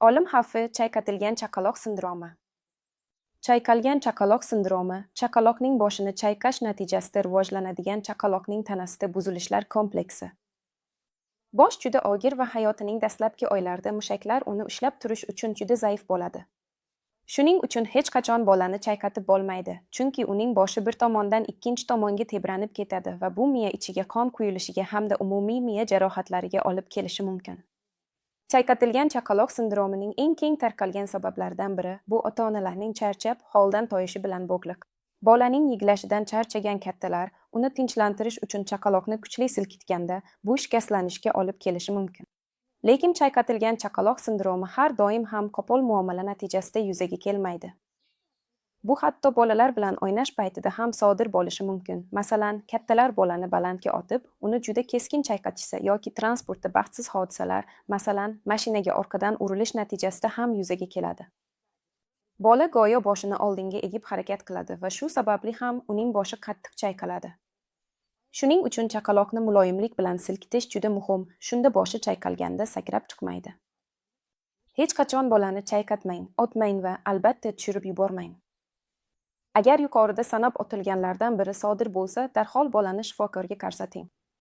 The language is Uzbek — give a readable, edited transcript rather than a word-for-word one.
O'lim xavfi. Chayqatilgan chaqaloq sindromi. Chayqalgan chaqaloq sindromi chaqaloqning boshini chayqash natijasida rivojlanadigan chaqaloqning tanasida buzilishlar kompleksi. Bosh juda og'ir va hayotining dastlabki oylarida mushaklar uni ushlab turish uchun juda zaif bo'ladi. Shuning uchun hech qachon bolani chayqatib bo'lmaydi, chunki uning boshi bir tomondan ikkinchi tomonga tebranib ketadi va bu miya ichiga qon quyilishiga hamda umumiy miya jarohatlariga olib kelishi mumkin. Chayqatilgan chaqaloq sindromining eng keng tarqalgan sabablaridan biri bu ota-onalarning charchab, holdan toyishi bilan bog'liq. Bolaning yig'lashidan charchagan kattalar uni tinchlantirish uchun chaqaloqni kuchli silkitganda, bu shikastlanishga olib kelishi mumkin. Lekin chayqatilgan chaqaloq sindromi har doim ham qo'pol muomala natijasida yuzaga kelmaydi. Bu hatto bolalar bilan o'ynash paytida ham sodir bo'lishi mumkin. Masalan, kattalar bolani balandga otib, uni juda keskin chayqatishsa yoki transportda baxtsiz hodisalar, masalan, mashinaga orqadan urilish natijasida ham yuzaga keladi. Bola go'yo boshini oldinga egib harakat qiladi va shu sababli ham uning boshi qattiq chayqaladi. Shuning uchun chaqaloqni muloyimlik bilan silkitish juda muhim, shunda boshi chayqalganda sakrab chiqmaydi. Hech qachon bolani chayqatmang, otmang va albatta tushirib yubormang. Agar yuqorida sanab o'tilganlardan biri sodir bo'lsa, darhol bolani shifokorga ko'rsating.